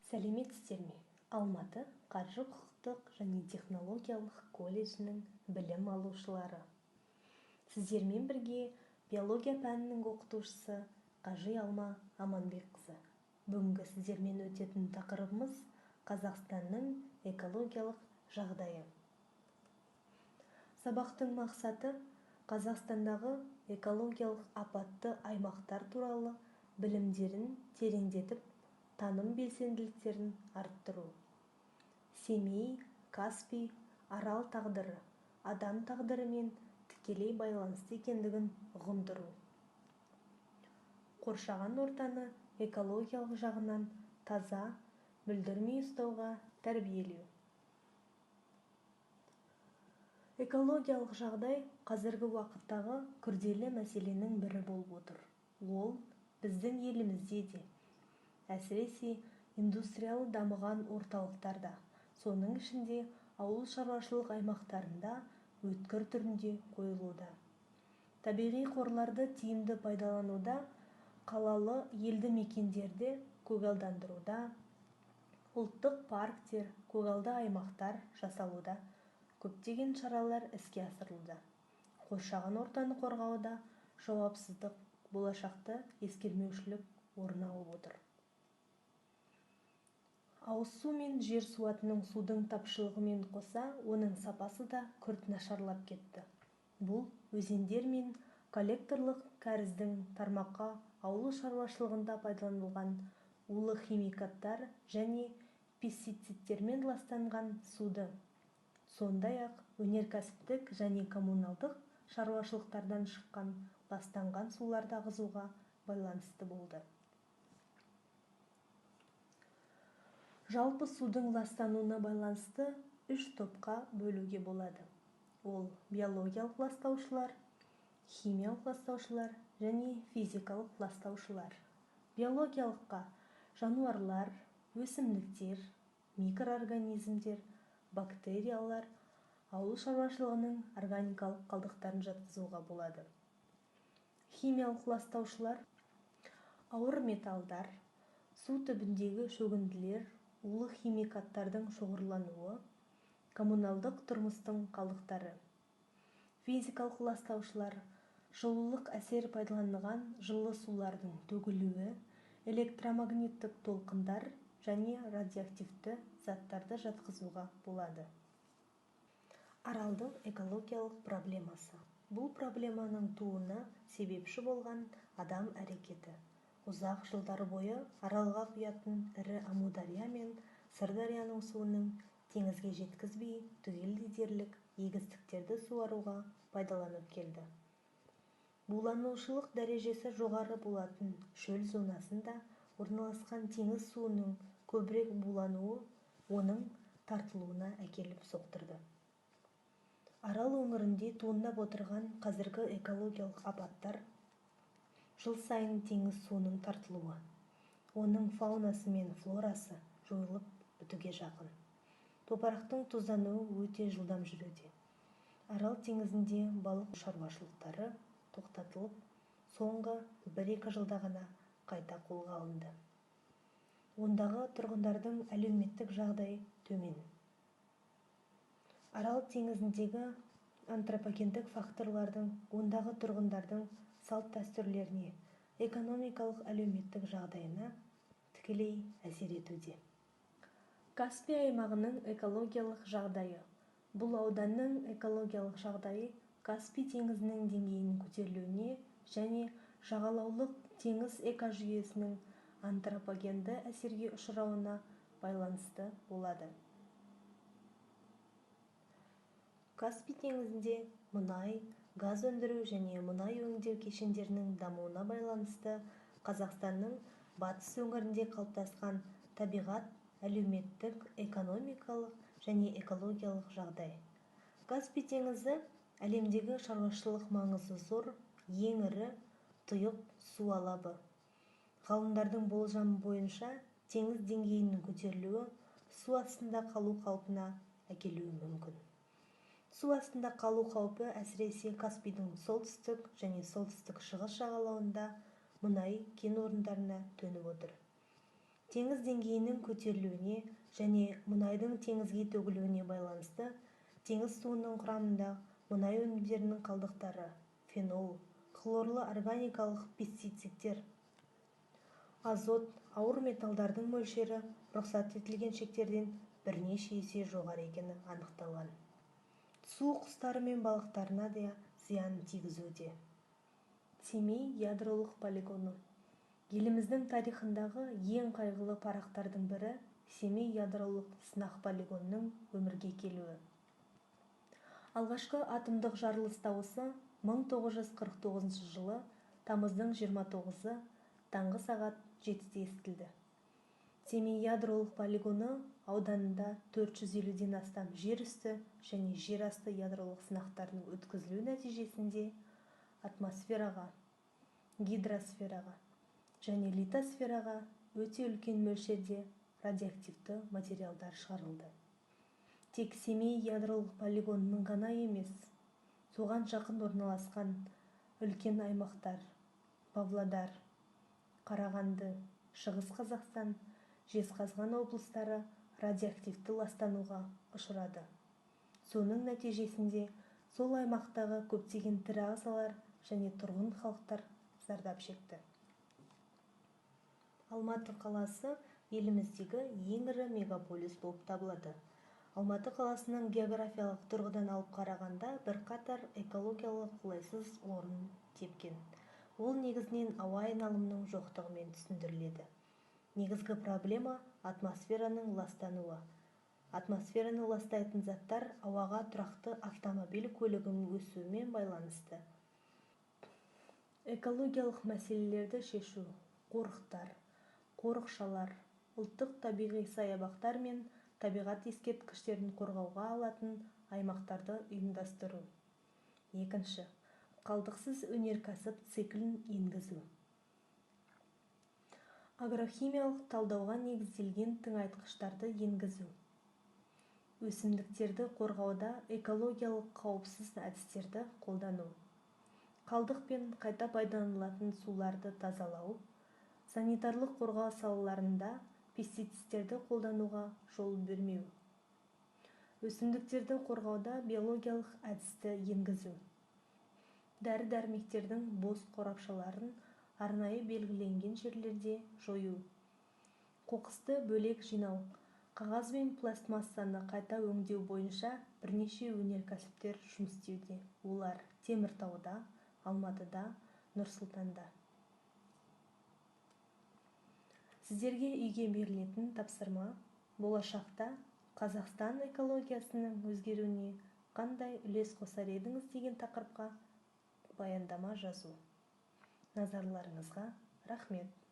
Сәлеметсіздер ме? Алматы қаржы-құқықтық және технологиялық колледжінің білім алушылары. Сіздермен бірге биология пәнінің оқытушысы Қажи Алма Аманбекқызы. Бүгінгі сіздермен өтетін тақырыбымыз Қазақстанның экологиялық жағдайы. Сабақтың мақсаты Қазақстандағы экологиялық апатты аймақтар туралы білімдерін тереңдетіп, таным белсенділіктерін арттыру. Семей, Каспий, Арал тағдыры адам тағдырымен тікелей байланысты екендігін ұғындыру. Қоршаған ортаны экологиялық жағынан таза, бүлдірмей ұстауға тәрбиелеу. Экологиялық жағдай қазіргі уақыттағы күрделі мәселенің бірі болып отыр. Ол біздің елімізде де, әсіресе индустриялы дамыған орталықтарда, соның ішінде ауыл шаруашылық аймақтарында өткір түрінде қойылуда. Табиғи қорларды тиімді пайдалануда, қалалы елді мекендерді көгалдандыруда, ұлттық парктер, көгалды аймақтар жасалуда көптеген шаралар іске асырылуда. Қоршаған ортаны қорғауда жауапсыздық, болашақты ескермеушілік орын алып отыр. Ауыз су мен жер суатының судың тапшылығымен қоса, оның сапасы да күрт нашарлап кетті. Бұл өзендер мен коллекторлық кәріздің тармаққа ауыл шаруашылығында пайдаланылған улы химикаттар және пестицидтермен ластанған суды, сондай-ақ өнеркәсіптік және коммуналдық шаруашылықтардан шыққан ластанған суларды ағызуға байланысты болды. Жалпы судың ластануына байланысты үш топқа бөлуге болады. Ол биологиялық ластаушылар, химиялық ластаушылар және физикалық ластаушылар. Биологиялыққа жануарлар, өсімдіктер, микроорганизмдер, бактериялар, ауыл шаруашылығының органикалық қалдықтарын жатқызуға болады. Химиялық ластаушылар ауыр металдар, су түбіндегі шөгінділер, улы химикаттардың шоғырлануы, коммуналдық тұрмыстың қалдықтары. Физикалық ластаушылар жылулық әсер пайдаланылған жылы сулардың төгілуі, электромагниттік толқындар және радиоактивті заттарды жатқызуға болады. Аралдың экологиялық проблемасы. Бұл проблеманың тууына себепші болған адам әрекеті. Ұзақ жылдар бойы Аралға құятын ірі Амудария мен Сырдарияның суының теңізге жеткізбей, түгелдей дерлік егістіктерді суаруға пайдаланып келді. Буланушылық дәрежесі жоғары болатын шөл зонасында орналасқан теңіз суының көбірек булануы оның тартылуына әкеліп соқтырды. Арал өңірінде туындап отырған қазіргі экологиялық апаттар жыл сайын теңіз суының тартылуы, оның фаунасы мен флорасы жойылып бітуге жақын. Топырақтың тұздануы өте жылдам жүруде. Арал теңізінде балық шаруашылықтары тоқтатылып, соңғы 1-2 жылда ғана қайта қолға алынды. Ондағы тұрғындардың әлеуметтік жағдайы төмен. Арал теңізіндегі антропогендік факторлардың ондағы тұрғындардың салт-дәстүрлеріне, экономикалық әлеуметтік жағдайына тікелей әсер етуде. Каспий аймағының экологиялық жағдайы. Бұл ауданның экологиялық жағдайы Каспий теңізінің деңгейінің көтерілуіне және жағалаулық теңіз экожүйесінің антропогенді әсерге ұшырауына байланысты болады. Каспий теңізінде мұнай, газ өндіру және мұнай өңдеу кешендерінің дамуына байланысты Қазақстанның батыс өңірінде қалыптасқан табиғат, әлеуметтік, экономикалық және экологиялық жағдай. Каспий теңізі әлемдегі шаруашылық маңызы зор ең ірі тұйық су алабы. Ғалымдардың болжамы бойынша теңіз деңгейінің көтерілуі су астында қалу қаупіне әкелуі мүмкін. Су астында қалу қаупі әсіресе Каспийдің солтүстік және солтүстік шығыс жағалауында мұнай кен орындарына төніп отыр. Теңіз деңгейінің көтерілуіне және мұнайдың теңізге төгілуіне байланысты теңіз суының құрамында мұнай өнімдерінің қалдықтары, фенол, хлорлы органикалық пестицидтер, азот, ауыр металдардың мөлшері рұқсат етілген шектерден бірнеше есе жоғары екені анықталған. Су құстары мен балықтарына да зиянын тигізуде. Семей ядролық полигоны. Еліміздің тарихындағы ең қайғылы парақтардың бірі – Семей ядролық сынақ полигонының өмірге келуі. Алғашқы атомдық жарылыс дауысы 1949 жылы тамыздың 29-ы таңғы сағат 7-де естілді. Семей ядролық полигоны ауданында 450-ден астам жер үсті және жер асты ядролық сынақтарының өткізілуі нәтижесінде атмосфераға, гидросфераға және литосфераға өте үлкен мөлшерде радиоактивті материалдар шығарылды. Тек Семей ядролық полигонының ғана емес, соған жақын орналасқан үлкен аймақтар – Павлодар, Қарағанды, Шығыс Қазақстан, Жезқазған облыстары радиоактивті ластануға ұшырады. Соның нәтижесінде сол аймақтағы көптеген тірі ағзалар және тұрғын халықтар зардап шекті. Алматы қаласы еліміздегі ең ірі мегаполис болып табылады. Алматы қаласының географиялық тұрғыдан алып қарағанда бірқатар экологиялық қолайсыз орын тепкен. Ол негізінен ауа айналымының жоқтығымен түсіндіріледі. Негізгі проблема – атмосфераның ластануы. Атмосфераны ластайтын заттар ауаға тұрақты автомобиль көлігінің өсуімен байланысты. Экологиялық мәселелерді шешу: қорықтар, қорықшалар, ұлттық табиғи саябақтар мен табиғат ескерткіштерін қорғауға алатын аймақтарды ұйымдастыру. Екінші, қалдықсыз өнеркәсіп циклін енгізу. Агрохимиялық талдауға негізделген тыңайтқыштарды енгізу. Өсімдіктерді қорғауда экологиялық қауіпсіз әдістерді қолдану. Қалдық пен қайта пайдаланылатын суларды тазалау. Санитарлық қорғау салаларында пестицидтерді қолдануға жол бермеу. Өсімдіктерді қорғауда биологиялық әдісті енгізу. Дәрі-дәрмектердің бос қорапшаларын арнайы белгіленген жерлерде жою. Қоқысты бөлек жинау, қағаз бен пластмассаны қайта өңдеу бойынша бірнеше өнеркәсіптер жұмыс істеуде. Олар Теміртауда, Алматыда, Нұр-Сұлтанда. Сіздерге үйге берілетін тапсырма: болашақта Қазақстан экологиясының өзгеруіне қандай үлес қосар едіңіз деген тақырыпқа баяндама жазу. Назарларыңызға рахмет!